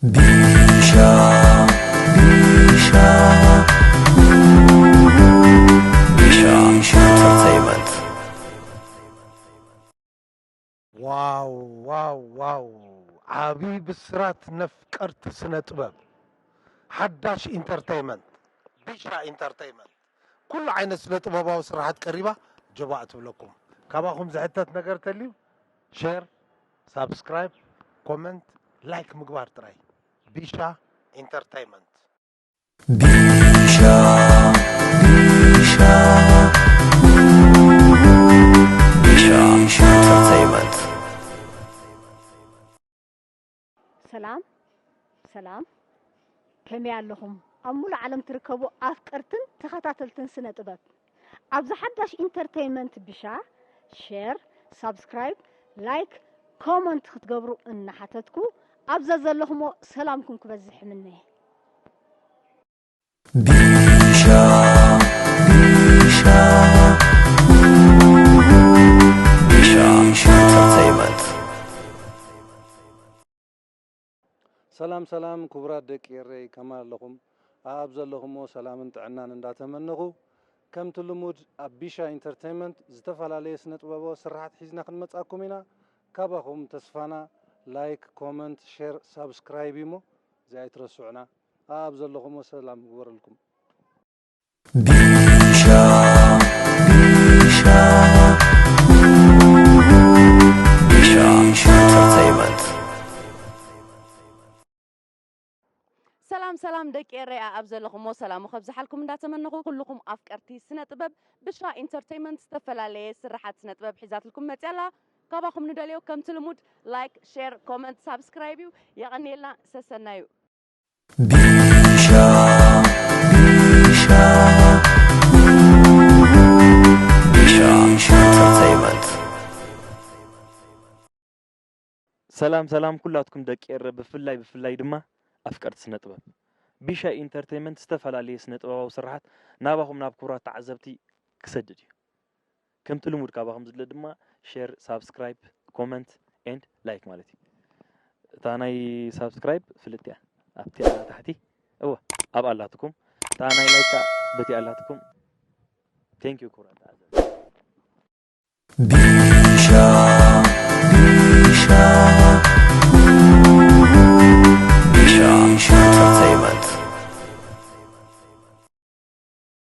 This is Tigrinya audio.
ቢሻ ቢሻ ቢሻ ኢንተርቴይንመንት። ዋው ዋው ዋው! ዓቢ ብስራት ነፍቀርቲ ስነ ጥበብ። ሓዳሽ ኢንተርቴይንመንት፣ ቢሻ ኢንተርቴይንመንት፣ ኩሉ ዓይነት ስነ ጥበባዊ ስራሓት ቀሪባ ጀባእ ትብለኩም። ካባኹም ዝሕተት ነገር ተልዩ፣ ሼር፣ ሳብስክራይብ፣ ኮመንት፣ ላይክ ምግባር ጥራይ። ቢሻ ኢንተርቴይንመንት። ቢሻ ቢሻ ቢሻ ኢንተርቴይንመንት። ሰላም ሰላም፣ ከመይ ኣለኹም? ኣብ ሙሉእ ዓለም ትርከቡ ኣፍቀርትን ተኸታተልትን ስነ ጥበብ፣ ኣብዚ ሓዳሽ ኢንተርቴይንመንት ቢሻ ሼር፣ ሳብስክራይብ፣ ላይክ፣ ኮመንት ክትገብሩ እናሓተትኩ፣ ኣብ ዘዘለኹሞ ሰላምኩም ክበዝሕ እምነ። ቢሻ ቢሻ ቢሻ ኢንተርቴይንመንት። ሰላም ሰላም ክቡራት ደቂ ኤረይ፣ ከመይ ኣለኹም? ኣብ ዘለኹሞ ሰላምን ጥዕናን እንዳተመነኹ፣ ከምቲ ልሙድ ኣብ ቢሻ ኢንተርቴይንመንት ዝተፈላለየ ስነ ጥበባዊ ስራሓት ሒዝና ክንመጻኩም ኢና። ካባኹም ተስፋና ላይክ፣ ኮመንት፣ ሼር፣ ሳብስክራይብ እዩሞ እዚ ኣይትረስዑና። ኣብ ዘለኹሞ ሰላም ይግበረልኩም። ቢሻ ቢሻ ቢሻ ኢንተርቴይንመንት። ሰላም ሰላም ደቂ ኤረይ፣ ኣብ ዘለኹሞ ሰላሙ ከብዝሓልኩም እንዳተመነኹ፣ ኩልኹም ኣፍቀርቲ ስነ ጥበብ፣ ብሻ ኢንተርቴይንመንት ዝተፈላለየ ስራሓት ስነ ጥበብ ሒዛትልኩም መፅያ ኣላ። ካባኹም ንደልዮ ከምቲ ልሙድ ላይክ፣ ሼር፣ ኮመንት፣ ሳብስክራይብ እዩ። የቐንየልና፣ ሰሰናዩ። ቢሻ ቢሻ ቢሻ ኢንተርቴይንመንት። ሰላም ሰላም ኩላትኩም ደቂ ኤረ፣ ብፍላይ ብፍላይ ድማ ኣፍቀርቲ ስነ ጥበብ። ቢሻ ኢንተርቴይንመንት ዝተፈላለየ ስነ ጥበባዊ ስራሓት ናባኹም ናብ ክቡራት ተዓዘብቲ ክሰድድ እዩ። ከምቲ ልሙድ ካባኹም ዝድለ ድማ ሼር፣ ሳብስክራይብ፣ ኮመንት ኤንድ ላይክ ማለት እዩ። እታ ናይ ሳብስክራይብ ፍልጥ እያ፣ ኣብቲ ታሕቲ እወ ኣብ ኣላትኩም፣ እታ ናይ ላይክ በቲ ኣላትኩም። ቴንክ ዩ ክቡራት ተዓዘብቲ። ቢሻ